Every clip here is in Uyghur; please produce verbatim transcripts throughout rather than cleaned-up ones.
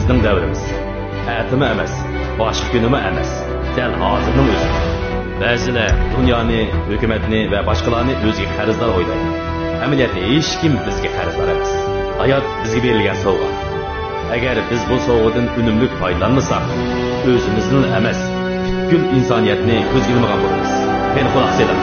بىزنىڭ دەۋرىمىز. ئەتىمۇ ئەمەس، باشقا كۈنىمۇ ئەمەس، دەل ھازىرنىڭ ئۆزى. بەزىلەر دۇنيانى، ھۆكۈمەتنى ۋە باشقىلارنى ئۆزىگە قەرزدار ئويلايدۇ. ئەمەلىيەتتە ھېچكىم بىزگە قەرزدار ئەمەس. ھايات بىزگە بېرىلگەن سوۋغا. ئەگەر بىز بۇ سوۋغىدىن ئۈنۈملۈك پايدىلانمىساق، ئۆزىمىزنىلا ئەمەس، پۈتكۈل ئىنسانىيەتنى كۆزگە ئىلمىغان بولىمىز. قېنى، قۇلاق سېلىڭ.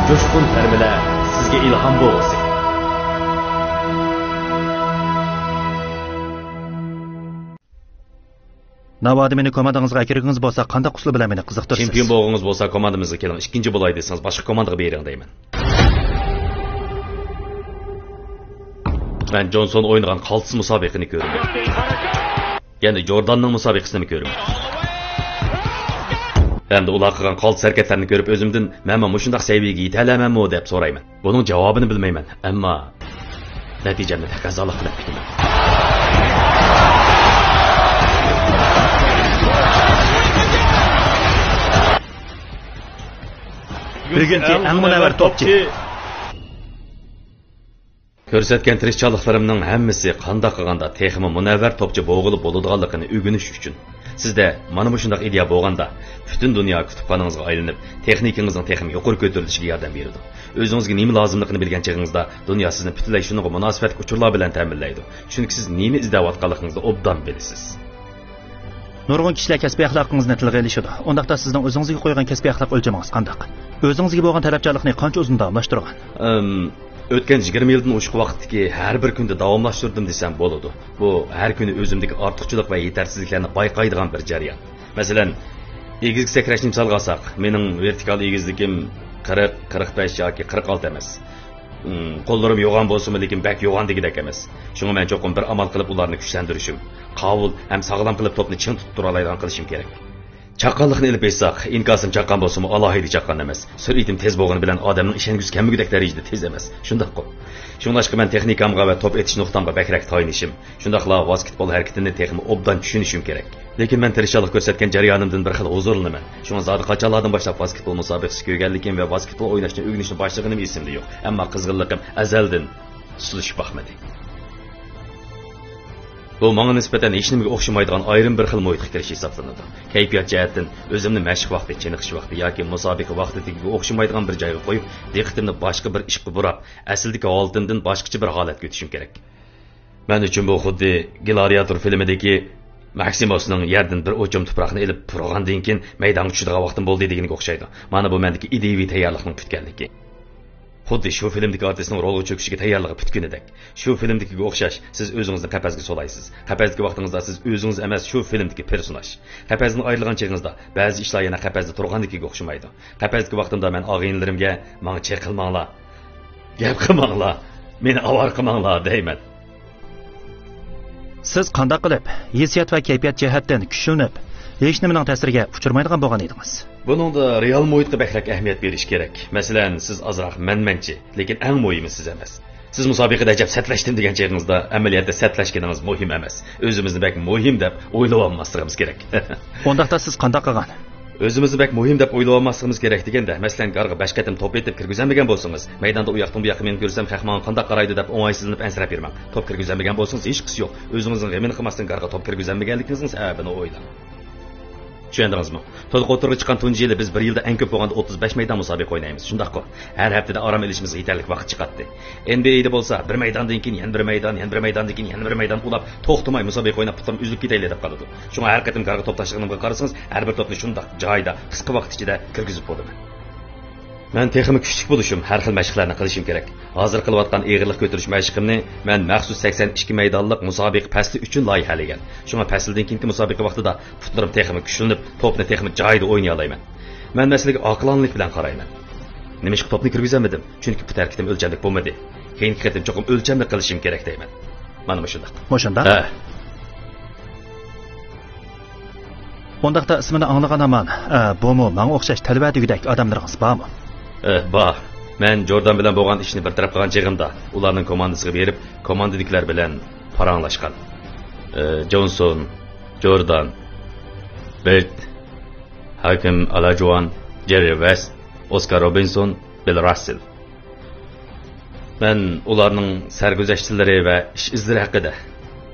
جۇشقۇن تەرمىلەر سىزگە ئىلھام بولغۇسى. ناۋادا مېنى كوماندىڭىزغا ئەكىرگۈڭىز بولسا، قانداق ئۇسۇل بىلەن مېنى قىزىقتۇرىسىز؟ چېمپىيون بولغۇڭىز بولسا، كوماندىمىزغا كېلىڭ. ئىككىنچى بولاي دېسىڭىز، باشقا كوماندىغا بېرىڭ دەيمەن. مەن جونسون ئوينىغان قالتىس مۇسابىقىنى كۆرىمەن. يەنە جورداننىڭ مۇسابىقىسىنىمۇ كۆرىمەن. ھەمدە ئۇلار قىلغان قالتىس ھەرىكەتلەرنى كۆرۈپ، ئۆزۈمدىن، مەنمۇ مۇشۇنداق سەۋىيەگە يېتەلەرمەنمۇ دەپ سورايمەن. بۇنىڭ جاۋابىنى بىلمەيمەن، ئەمما نەتىجەمنى تەقەززالىق بىلەن كۈتىمەن. بۈگۈنكى ئەڭ مۇنەۋۋەر توپچى. كۆرسەتكەن تىرىشچانلىقلىرىمنىڭ ھەممىسى قانداق قىلغاندا تېخىمۇ مۇنەۋۋەر توپچى بولغىلى بولىدىغانلىقىنى ئۆگىنىش ئۈچۈن. سىزدە مانا مۇشۇنداق ئىدىيە بولغاندا، پۈتۈن دۇنيا كۇتۇپخانىڭىزغا ئايلىنىپ، تېخنىكىڭىزنىڭ تېخىمۇ يۇقىرى كۆتۈرۈلۈشىگە ياردەم بېرىدۇ. ئۆزىڭىزگە نېمە لازىملىقىنى بىلگەن چېغىڭىزدا، دۇنيا سىزنى پۈتۈنلەي شۇنىڭغا مۇناسىۋەتلىك ئۇچۇرلار بىلەن تەمىنلەيدۇ. چۈنكى سىز نېمە ئىزدەۋاتقانلىقىڭىزنى ئوبدان بىلىسىز. نۇرغۇن كىشىلەر كەسپىي ئەخلاقىڭىزنى تىلغا ئېلىشىدۇ. ئۇنداقتا سىزنىڭ ئۆزىڭىزگە قويغان كەسپىي ئەخلاق ئۆلچىمىڭىز قانداق؟ ئۆزىڭىزگە بولغان تەلەپچانلىقنى قانچە ئۇزۇن داۋاملاشتۇرغان؟ ئىم، ئۆتكەن يىگىرمە يىلدىن ئوشۇق ۋاقىتتىكى ھەر بىر كۈندە داۋاملاشتۇردۇم دېسەم بولىدۇ. بۇ ھەر كۈنى ئۆزۈمدىكى ئارتۇقچىلىق ۋە يېتەرسىزلىكلەرنى بايقايدىغان بىر جەريان. مەسىلەن، ئېگىزگە سەكرەشنى مىسالغا ئالساق، مېنىڭ ۋېرتىكال ئېگىزلىكىم قىرىق، قىرىق بەش ياكى قىرىق ئالتە ئەمەس. ئىم، قوللىرىم يوغان بولسىمۇ، لېكىن بەك يوغان دېگۈدەك ئەمەس. شۇڭا مەن چوقۇم بىر ئامال قىلىپ ئۇلارنى كۈچلەندۈرۈشۈم، قاۋۇل ھەم ساغلام قىلىپ توپنى چىڭ تۇتۇپ تۇرالايدىغان قىلىشىم كېرەك. چاققانلىقنى ئېلىپ ئېيتساق، ئىنكاسىم چاققان بولسىمۇ، ئالاھىدە چاققان ئەمەس. سۈرئىتىم تېز بولغىنى بىلەن ئادەمنىڭ ئىشەنگۈسى كەلمىگۈدەك دەرىجىدە تېز ئەمەس. شۇنداققۇ؟ شۇڭلاشقا مەن تېخنىكامغا ۋە توپ ئېتىش نۇقتامغا بەكرەك تايىنىشىم، شۇنداقلا ۋاسكېتبول ھەرىكىتىنى تېخىمۇ ئوبدان چۈشىنىشىم كېرەك. لېكىن مەن تىرىشچانلىق كۆرسەتكەن جەريانىمدىن بىر خىل ھۇزۇرلىنىمەن. شۇڭا زادى قاچانلاردىن باشلاپ ۋاسكېتبول مۇسابىقىسى كۆرگەنلىكىم ۋە ۋاسكېتبول ئويناشنى ئۆگىنىشنى باشلىغىنىم ئېسىمدە يوق. ئەمما قىزغىنلىقىم ئەزەلدىن سۇسلىشىپ باقمىدى. بۇ ماڭا نىسبەتەن ھېچنېمىگە ئوخشىمايدىغان ئايرىم بىر خىل مۇھىتقا كىرىش ھېسابلىنىدۇ. كەيپىيات جەھەتتىن ئۆزۈمنى مەشىق ۋاقتى، چېنىقىش ۋاقتى ياكى مۇسابىقە ۋاقتىدىكىگە ئوخشىمايدىغان بىر جايغا قويۇپ، دىققىتىمنى باشقا بىر ئىشقا بۇراپ، ئەسلىدىكى ھالىتىمدىن باشقىچە بىر ھالەتكە ئۆتۈشۈم كېرەك. مەن ئۈچۈن بۇ خۇددى گلادىئاتور فىلىمىدىكى ماكسىموسنىڭ يەردىن بىر ئوچۇم تۇپراقنى ئېلىپ پۇرىغاندىن كېيىن مەيدانغا چۈشىدىغان ۋاقتىم بولدى دېگىنىگە ئوخشايدۇ. مانا بۇ مەندىكى ئىدىيىۋى تەييارلىقنىڭ پۈتكەنلىكى. خۇددى شۇ فىلىمدىكى ئارتىسنىڭ رولغا چۆكۈشىگە تەييارلىقى پۈتكىنىدەك. شۇ فىلىمدىكىگە ئوخشاش، سىز ئۆزىڭىزنى قەپەسكە سولايسىز. قەپەستىكى ۋاقتىڭىزدا سىز ئۆزىڭىز ئەمەس، شۇ فىلىمدىكى پېرسوناژ. قەپەستىن ئايرىلغان چېغىڭىزدا بەزى ئىشلار يەنە قەپەستە تۇرغاندىكىگە ئوخشىمايدۇ. قەپەستىكى ۋاقتىمدا مەن ئاغىنىلىرىمگە، «ماڭا چېقىلماڭلار، گەپ قىلماڭلار، مېنى ئاۋارە قىلماڭلار» دەيمەن. سىز قانداق قىلىپ ھېسسىيات ۋە كەيپىيات جەھەتتىن كۈچلىنىپ، ھېچنېمىنىڭ تەسىرىگە ئۇچرىمايدىغان بولغان ئىدىڭىز؟ بۇنىڭدا رېئال مۇھىتقا بەكرەك ئەھمىيەت بېرىش كېرەك. مەسىلەن، سىز ئازراق مەنمەنچى، لېكىن ئەڭ مۇھىمى سىز ئەمەس. سىز مۇسابىقىدە ئەجەب سەتلەشتىم دېگەن چېغىڭىزدا، ئەمەلىيەتتە سەتلەشكىنىڭىز مۇھىم ئەمەس. ئۆزىمىزنى بەك مۇھىم دەپ ئويلىۋالماسلىقىمىز كېرەك. ئۇنداقتا سىز قانداق قىلغان؟ ئۆزىمىزنى بەك مۇھىم دەپ ئويلىۋالماسلىقىمىز كېرەك دېگەندە، مەسىلەن، گارغا بەش قېتىم توپ ئېتىپ كىرگۈزەلمىگەن بولسىڭىز، مەيداندا ئۇ ياقتىن بۇ ياققا مېڭىپ يۈرسەم، خەق ماڭا قانداق قارايدۇ دەپ ئوڭايسىزلىنىپ ئەنسىرەپ يۈرمەڭ. توپ كىرگۈزەلمىگەن بولسىڭىز، ھېچقىسى يوق. ئۆزىڭىزنىڭ غېمىنى قىلماستىن، گارغا توپ كىرگۈزەلمىگەنلىكىڭىزنىڭ سەۋەبىنى ئويلاڭ. چۈشەندىڭىزمۇ؟ تولۇق ئوتتۇرىغا چىققان تۇنجى يىلى بىز بىر يىلدا ئەڭ كۆپ بولغاندا ئوتتۇز بەش مەيدان مۇسابىقە ئوينايمىز، شۇنداققۇ؟ ھەر ھەپتىدە ئارام ئېلىشىمىزغا يېتەرلىك ۋاقىت چىقاتتى. ئېن بى ئەيدە بولسا، بىر مەيداندىن كېيىن يەنە بىر مەيدان، يەنە بىر مەيداندىن كېيىن يەنە بىر مەيدان ئۇلاپ، توختىماي مۇسابىقە ئويناپ، پۇتلىرىم ئۈزۈلۈپ كېتەيلى دەپ قالىدۇ. شۇڭا ھەر قېتىم گارغا توپ تاشلىغىنىمغا قارىسىڭىز، ھەر بىر توپنى شۇنداق جايىدا، قىسقا ۋاقىت ئىچىدە كىرگۈزۈپ بولىمەن. مەن تېخىمۇ كۈچلۈك بولۇشۇم، ھەر خىل مەشىقلەرنى قىلىشىم كېرەك. ھازىر قىلىۋاتقان ئېغىرلىق كۆتۈرۈش مەشىقىمنى مەن مەخسۇس سەكسەن ئىككى مەيدانلىق مۇسابىقە پەسلى ئۈچۈن لايىھەلىگەن. شۇڭا پەسىلدىن كېيىنكى مۇسابىقە ۋاقتىدا پۇتلىرىم تېخىمۇ كۈچلىنىپ، توپنى تېخىمۇ جايىدا ئوينىيالايمەن. مەن مەسىلىگە ئاقىلانىلىك بىلەن قارايمەن. نېمىشقا توپنى كىرگۈزەلمىدىم؟ چۈنكى پۇت ھەرىكىتىم ئۆلچەملىك بولمىدى. كېيىنكى قېتىم چوقۇم ئۆلچەملىك قىلىشىم كېرەك دەيمەن. مانا مۇشۇنداق. مۇشۇنداق؟ ھە. ئۇنداقتا ئىسمىنى ئاڭلىغان ھامان، ئە، بۇمۇ ماڭا ئوخشاش تەلۋە دېگۈدەك ئادەملىرىڭىز بارمۇ؟ ئە، بار. مەن جوردان بىلەن بولغان ئىشنى بىر تەرەپ قىلغان چېغىمدا، ئۇلارنىڭ كوماندىسىغا بېرىپ، كوماندىدىكىلەر بىلەن پاراڭلاشقان. ئە، جونسون، جوردان، بېرت، ھاكىم ئالاجۇۋان، جېررى ۋېست، ئوسكار روبىنسون، بىل راسسېل. مەن ئۇلارنىڭ سەرگۈزەشتلىرى ۋە ئىش ئىزلىرى ھەققىدە،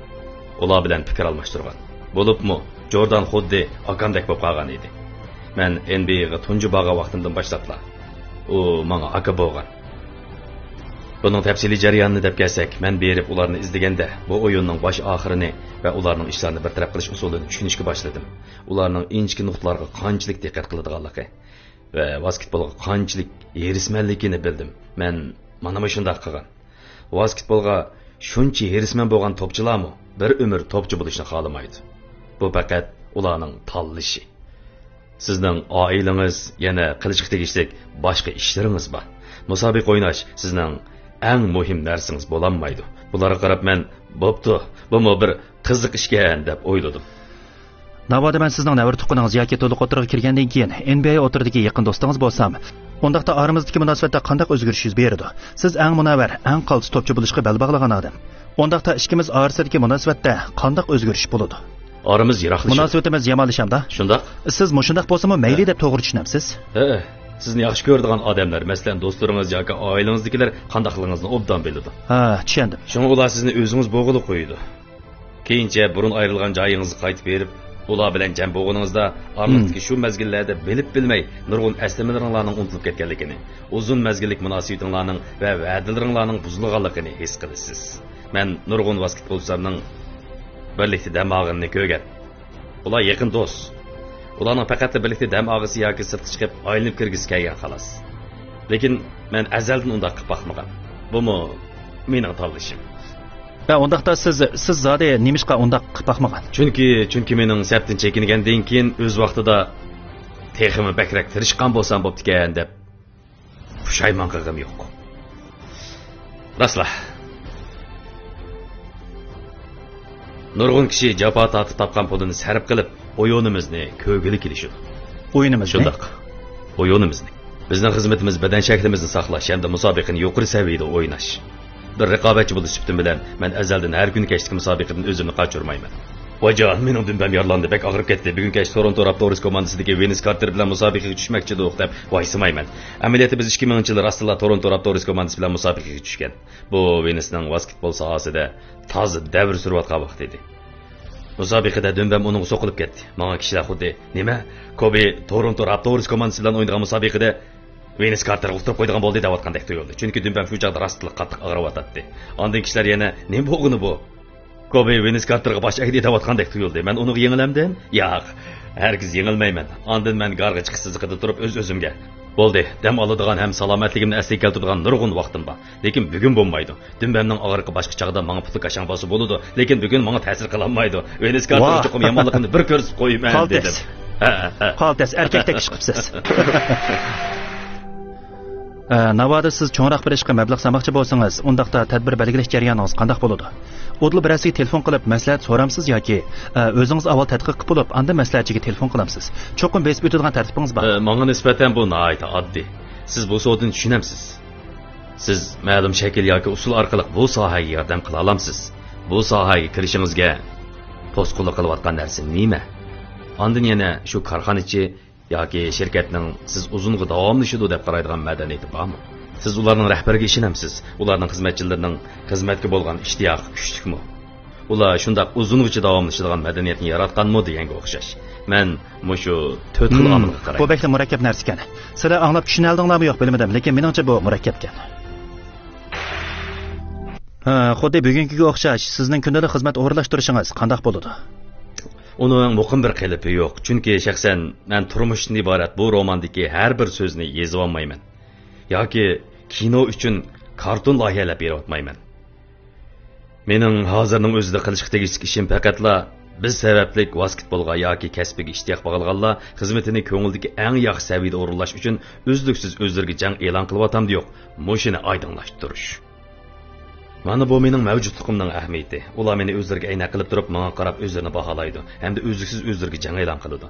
ئۇلار بىلەن پىكىر ئالماشتۇرغان. بولۇپمۇ جوردان خۇددى ئاكامدەك بولۇپ قالغان ئىدى. مەن ئېن بى ئېيغا تۇنجى بارغان ۋاقتىمدىن باشلاپلا ئۇ ماڭا ئاكا بولغان. بۇنىڭ تەپسىلىي جەريانىنى دەپ كەلسەك، مەن بېرىپ ئۇلارنى ئىزدىگەندە، بۇ ئويۇننىڭ باش ئاخىرىنى ۋە ئۇلارنىڭ ئىشلارنى بىر تەرەپ قىلىش ئۇسۇلىنى چۈشىنىشكە باشلىدىم. ئۇلارنىڭ ئىنچىكە نۇقتىلارغا قانچىلىك دىققەت قىلىدىغانلىقى ۋە ۋاسكېتبولغا قانچىلىك ھېرىسمەنلىكىنى بىلدىم. مەن مانا مۇشۇنداق قىلغان. ۋاسكېتبولغا شۇنچە ھېرىسمەن بولغان توپچىلارمۇ بىر ئۆمۈر توپچى بولۇشنى خالىمايدۇ. بۇ پەقەت ئۇلارنىڭ تاللىشى. سىزنىڭ ئائىلىڭىز، يەنە قىلىشقا تېگىشلىك باشقا ئىشلىرىڭىز بار. مۇسابىقە ئويناش سىزنىڭ ئەڭ مۇھىم نەرسىڭىز بولالمايدۇ. بۇلارغا قاراپ مەن، بوپتۇ، بۇمۇ بىر قىزىق ئىشكەن، دەپ ئويلىدىم. ناۋادا مەن سىزنىڭ نەۋرە تۇغقىنىڭىز ياكى تولۇق ئوتتۇرىغا كىرگەندىن كېيىن ئېن بى ئەي ئوتتۇرىدىكى يېقىن دوستىڭىز بولسام، ئۇنداقتا ئارىمىزدىكى مۇناسىۋەتتە قانداق ئۆزگىرىش يۈز بېرىدۇ؟ سىز ئەڭ مۇنەۋۋەر، ئەڭ قالتىس توپچى بولۇشقا بەل باغلىغان ئادەم. ئۇنداقتا ئىككىمىز ئارىسىدىكى مۇناسىۋەتتە قانداق ئۆزگىرىش بولىدۇ؟ ئارىمىز يىراقلىشىدۇ. مۇناسىۋىتىمىز يامانلىشامدا؟ شۇنداق. سىز مۇشۇنداق بولسىمۇ مەيلى ھە. دەپ توغرا چۈشىنەمسىز؟ ھە، سىزنى ياخشى كۆرىدىغان ئادەملەر، مەسىلەن، دوستلىرىڭىز ياكى ئائىلىڭىزدىكىلەر قانداقلىقىڭىزنى ئوبدان بىلىدۇ. ھە، چۈشەندىم. شۇڭا ئۇلار سىزنى ئۆزىڭىز بولغىلى قويىدۇ. كېيىنچە بۇرۇن ئايرىلغان جايىڭىزغا قايتىپ بېرىپ، ئۇلار بىلەن جەم بولغىنىڭىزدا، ئارىلىقتىكى شۇ مەزگىللەردە بىلىپ بىلمەي نۇرغۇن ئەسلىمىلىرىڭلارنىڭ ئۇنتۇلۇپ كەتكەنلىكىنى، ئۇزۇن مەزگىللىك مۇناسىۋىتىڭلارنىڭ ۋە ۋەدىلىرىڭلارنىڭ بۇزۇلغانلىقىنى ھېس قىلىسىز. مەن نۇرغۇن ۋاسكېتبولچىلارنىڭ بىرلىكتە دەم ئالغىنىنى كۆرگەن. ئۇلار يېقىن دوست. ئۇلارنىڭ پەقەتلا بىرلىكتە دەم ئالغۇسى ياكى سىرتقا چىقىپ ئايلىنىپ كىرگۈسى كەلگەن، خالاس. لېكىن مەن ئەزەلدىن ئۇنداق قىلىپ باقمىغان. بۇمۇ مېنىڭ تاللىشىم. ۋە ئۇنداقتا سىز، سىز زادى نېمىشقا ئۇنداق قىلىپ باقمىغان؟ چۈنكى، چۈنكى مېنىڭ سەپتىن چېكىنگەندىن كېيىن ئۆز ۋاقتىدا تېخىمۇ بەكرەك تىرىشقان بولسام بوپتىكەن دەپ پۇشايمان قىلغىنىم يوق. راستلا، نۇرغۇن كىشى جاپا تارتىپ تاپقان پۇلىنى سەرپ قىلىپ، ئويۇنىمىزنى كۆرگىلى كېلىشىدۇ. ئويۇنىمىزنى؟ شۇنداق. ئويۇنىمىزنى. بىزنىڭ خىزمىتىمىز بەدەن شەكلىمىزنى ساقلاش ھەمدە مۇسابىقىنى يۇقىرى سەۋىيەدە ئويناش. بىر رىقابەتچى بولۇش سۈپىتىم بىلەن، مەن ئەزەلدىن ھەر كۈنى كەچلىكى مۇسابىقىدىن ئۆزۈمنى قاچۇرمايمەن. ۋايجان، مېنىڭ دۈمبەم يارىلاندى، بەك ئاغرىپ كەتتى. بۈگۈن كەچ تورونتو راپتورس كوماندىسىدىكى ۋېنس كارتېر بىلەن مۇسابىقىگە چۈشمەكچىدۇق، دەپ ۋايسىمايمەن. ئەمەلىيەتتە بىز ئىككى مىڭىنچى يىلى راستتىنلا تورونتو راپتورس كوماندىسى بىلەن مۇسابىقىگە چۈشكەن. بۇ ۋېنسنىڭ ۋاسكېتبول ساھەسىدە تازا دەۋر سۈرۈۋاتقان ۋاقتى ئىدى. مۇسابىقىدە دۈمبەم ئۇنىڭغا سوقۇلۇپ كەتتى. ماڭا كىشىلەر خۇددى، نېمە، كوبى تورونتو راپتورس كوماندىسى بىلەن ئوينىغان مۇسابىقىدە ۋېنس كارتېرغا ئۇتتۇرۇپ قويىدىغان بولدى دەۋاتقاندەك تۇيۇلدى. چۈنكى دۈمبەم شۇ چاغدا راستلا قاتتىق ئاغرىۋاتاتتى. ئاندىن كىشىلەر يەنە، نېمە بولغىنى بۇ؟ كوبى ۋېنس كارتېرغا باش ئەگدى دەۋاتقاندەك تۇيۇلدى. مەن ئۇنىڭغا يېڭىلەمدىم؟ ياق، ھەرگىز يېڭىلمەيمەن. ئاندىن مەن گارغا چىقىش سىزىقىدا تۇرۇپ ئۆز-ئۆزۈمگە، بولدى، دەم ئالىدىغان ھەم سالامەتلىكىمنى ئەسلىگە كەلتۈرىدىغان نۇرغۇن ۋاقتىم بار. لېكىن بۈگۈن بولمايدۇ. دۈمبەمنىڭ ئاغرىقى باشقا چاغدا ماڭا پۇتلىكاشاڭ بولسا بولىدۇ، لېكىن بۈگۈن ماڭا تەسىر قىلالمايدۇ. ۋېنس كارتېرغا چوقۇم يامانلىقىمنى بىر كۆرسىتىپ قويىمەن، دېدىم. ھە، ھە. قالتىس، ئەركەكتەك ئىش قىپسىز. ئە، ناۋادا سىز چوڭراق بىر ئىشقا مەبلەغ سالماقچى بولسىڭىز، ئۇنداقتا تەدبىر بەلگىلەش جەريانىڭىز قانداق بولىدۇ؟ ئۇدۇل بىرەرسىگە تېلېفون قىلىپ مەسلىھەت سورامسىز ياكى، ئە، ئۆزىڭىز ئاۋۋال تەتقىق قىلىپ بولۇپ، ئاندىن مەسلىھەتچىگە تېلېفون قىلامسىز؟ چوقۇم بېسىپ ئۆتىدىغان تەرتىپىڭىز بار. ئە، ماڭا نىسبەتەن بۇ ناھايىتى ئاددىي. سىز بۇ سودىنى چۈشىنەمسىز. سىز مەلۇم شەكىل ياكى ئۇسۇل ئارقىلىق بۇ ساھەگە ياردەم قىلالامسىز. بۇ ساھەگە كىرىشىڭىزگە توسقۇنلۇق قىلىۋاتقان نەرسە نېمە؟ ئاندىن يەنە شۇ كارخانىچى ياكى شىركەتنىڭ سىز ئۇزۇنغا داۋاملىشىدۇ دەپ قارايدىغان مەدەنىيىتى بارمۇ؟ سىز ئۇلارنىڭ رەھبىرىگە ئىشىنەمسىز؟ ئۇلارنىڭ خىزمەتچىلىرىنىڭ خىزمەتكە بولغان ئىشتىياقى كۈچلۈكمۇ؟ ئۇلار شۇنداق ئۇزۇنغىچە داۋاملىشىدىغان مەدەنىيەتنى ياراتقانمۇ دېگەنگە ئوخشاش. مەن مۇشۇ تۆت خىل ھىم، ئامىلغا قارايمەن. بۇ بەكلا مۇرەككەپ نەرسىكەن. سىلەر ئاڭلاپ چۈشىنەلىدىڭلارمۇ يوق بىلمىدىم، لېكىن مېنىڭچە بۇ مۇرەككەپكەن. ھە، خۇددى بۈگۈنكىگە ئوخشاش، سىزنىڭ كۈندىلىك خىزمەت ئورۇنلاشتۇرۇشىڭىز قانداق بولىدۇ؟ ئۇنىڭ مۇقىم بىر قېلىپى يوق، چۈنكى شەخسەن مەن تۇرمۇشتىن ئىبارەت بۇ روماندىكى ھەر بىر سۆزنى يېزىۋالمايمەن ياكى كىنو ئۈچۈن كارتون لايىھەلەپ بېرىۋاتمايمەن. مېنىڭ ھازىرنىڭ ئۆزىدە قىلىشقا تېگىشلىك ئىشىم پەقەتلا بىز سەۋەبلىك ۋاسكېتبولغا ياكى كەسپىگە ئىشتىياق باغلىغانلار خىزمىتىنى كۆڭۈلدىكى ئەڭ ياخشى سەۋىيەدە ئورۇنلاش ئۈچۈن ئۈزلۈكسىز ئۆزلىرىگە جەڭ ئېلان قىلىۋاتامدۇ يوق، مۇشۇنى ئايدىڭلاشتۇرۇش. مانا بۇ مېنىڭ مەۋجۇتلۇقۇمنىڭ ئەھمىيىتى. ئۇلار مېنى ئۆزلىرىگە ئەينەك قىلىپ تۇرۇپ، ماڭا قاراپ ئۆزلىرىنى باھالايدۇ ھەمدە ئۈزلۈكسىز ئۆزلىرىگە جەڭ ئېلان قىلىدۇ.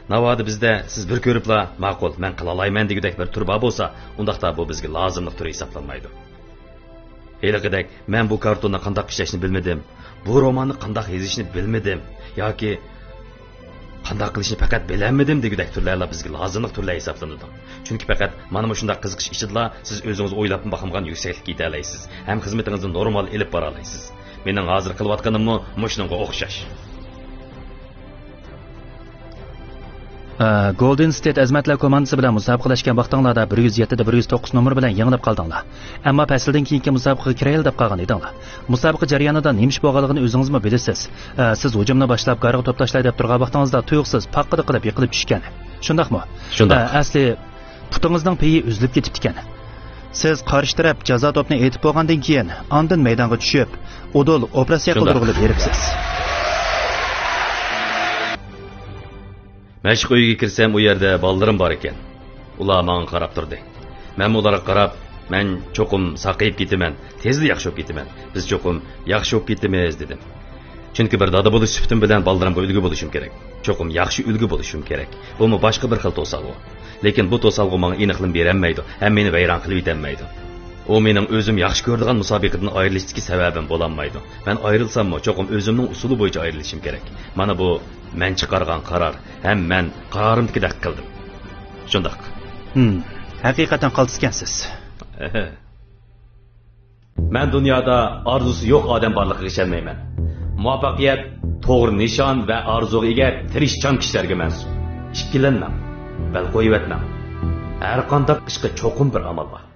ناۋادا بىزدە سىز بىر كۆرۈپلا، ماقۇل، مەن قىلالايمەن دېگۈدەك بىر تۈر بار بولسا، ئۇنداقتا بۇ بىزگە لازىملىق تۈرى ھېسابلانمايدۇ. ھېلىقىدەك، مەن بۇ كارتوننى قانداق ئىشلەشنى بىلمىدىم، بۇ روماننى قانداق يېزىشنى بىلمىدىم ياكى قانداق قىلىشنى پەقەت بىلەلمىدىم دېگۈدەك تۈرلەرلا بىزگە لازىملىق تۈرلەر ھېسابلىنىدۇ. چۈنكى پەقەت مانا مۇشۇنداق قىزىقىش ئىچىدىلا سىز ئۆزىڭىز ئويلاپمۇ باقمىغان يۈكسەكلىككە يېتەلەيسىز ھەم خىزمىتىڭىزنى نورمال ئېلىپ بارالايسىز. مېنىڭ ھازىر قىلىۋاتقىنىممۇ مۇشۇنىڭغا ئوخشاش. ئە، گولدېن ستېيت ئەزىمەتلەر كوماندىسى بىلەن مۇسابىقىلەشكەن ۋاقتىڭلاردا بىر يۈز يەتتىدە بىر يۈز توققۇز نومۇر بىلەن يېڭىلىپ قالدىڭلار. ئەمما پەسىلدىن كېيىنكى مۇسابىقىگە كىرەيلى دەپ قالغان ئىدىڭلار. مۇسابىقە جەريانىدا نېمە ئىش بولغانلىقىنى ئۆزىڭىزمۇ بىلىسىز. ئە، سىز ھۇجۇمنى باشلاپ، گارغا توپ تاشلاي دەپ تۇرغان ۋاقتىڭىزدا تۇيۇقسىز پاققىدە قىلىپ يىقىلىپ چۈشكەن. شۇنداقمۇ؟ شۇنداق. ئە، ئەسلى پۇتىڭىزنىڭ پېيى ئۈزۈلۈپ كېتىپتىكەن. سىز قارشى تەرەپ جازا توپنى ئېتىپ بولغاندىن كېيىن، ئاندىن مەيدانغا چۈشۈپ، ئۇدۇل ئوپېراتسىيە شۇنداق. قىلدۇرغىلى بېرىپسىز. مەشىق ئۆيىگە كىرسەم، ئۇ يەردە بالىلىرىم بار ئىكەن. ئۇلار ماڭا قاراپ تۇردى. مەنمۇ ئۇلارغا قاراپ، مەن چوقۇم ساقىيىپ كېتىمەن، تېزلا ياخشى بولۇپ كېتىمەن، بىز چوقۇم ياخشى بولۇپ كېتىمىز، دېدىم. چۈنكى بىر دادا بولۇش سۈپىتىم بىلەن بالىلىرىمغا ئۈلگە بولۇشۇم كېرەك. چوقۇم ياخشى ئۈلگە بولۇشۇم كېرەك. بۇمۇ باشقا بىر خىل توسالغۇ. لېكىن بۇ توسالغۇ ماڭا ئېنىقلىما بېرەلمەيدۇ ھەم مېنى ۋەيران قىلىۋېتەلمەيدۇ. ئۇ مېنىڭ ئۆزۈم ياخشى كۆرىدىغان مۇسابىقىدىن ئايرىلىشتىكى سەۋەبىم بولالمايدۇ. مەن ئايرىلساممۇ، چوقۇم ئۆزۈمنىڭ ئۇسۇلى بويىچە ئايرىلىشىم كېرەك. مانا بۇ مەن چىقارغان قارار ھەم مەن قارارىمدىكىدەك قىلدىم. شۇنداق. ھىم، ھەقىقەتەن قالتىسكەنسىز. مەن دۇنيادا ئارزۇسى يوق ئادەم بارلىقىغا ئىشەنمەيمەن. مۇۋەپپەقىيەت توغرا نىشان ۋە ئارزۇغا ئىگە تىرىشچان كىشىلەرگە مەنسۇپ. ئىككىلەنمەڭ، بەل قويۇۋەتمەڭ. ھەر قانداق ئىشقا چوقۇم بىر ئامال بار.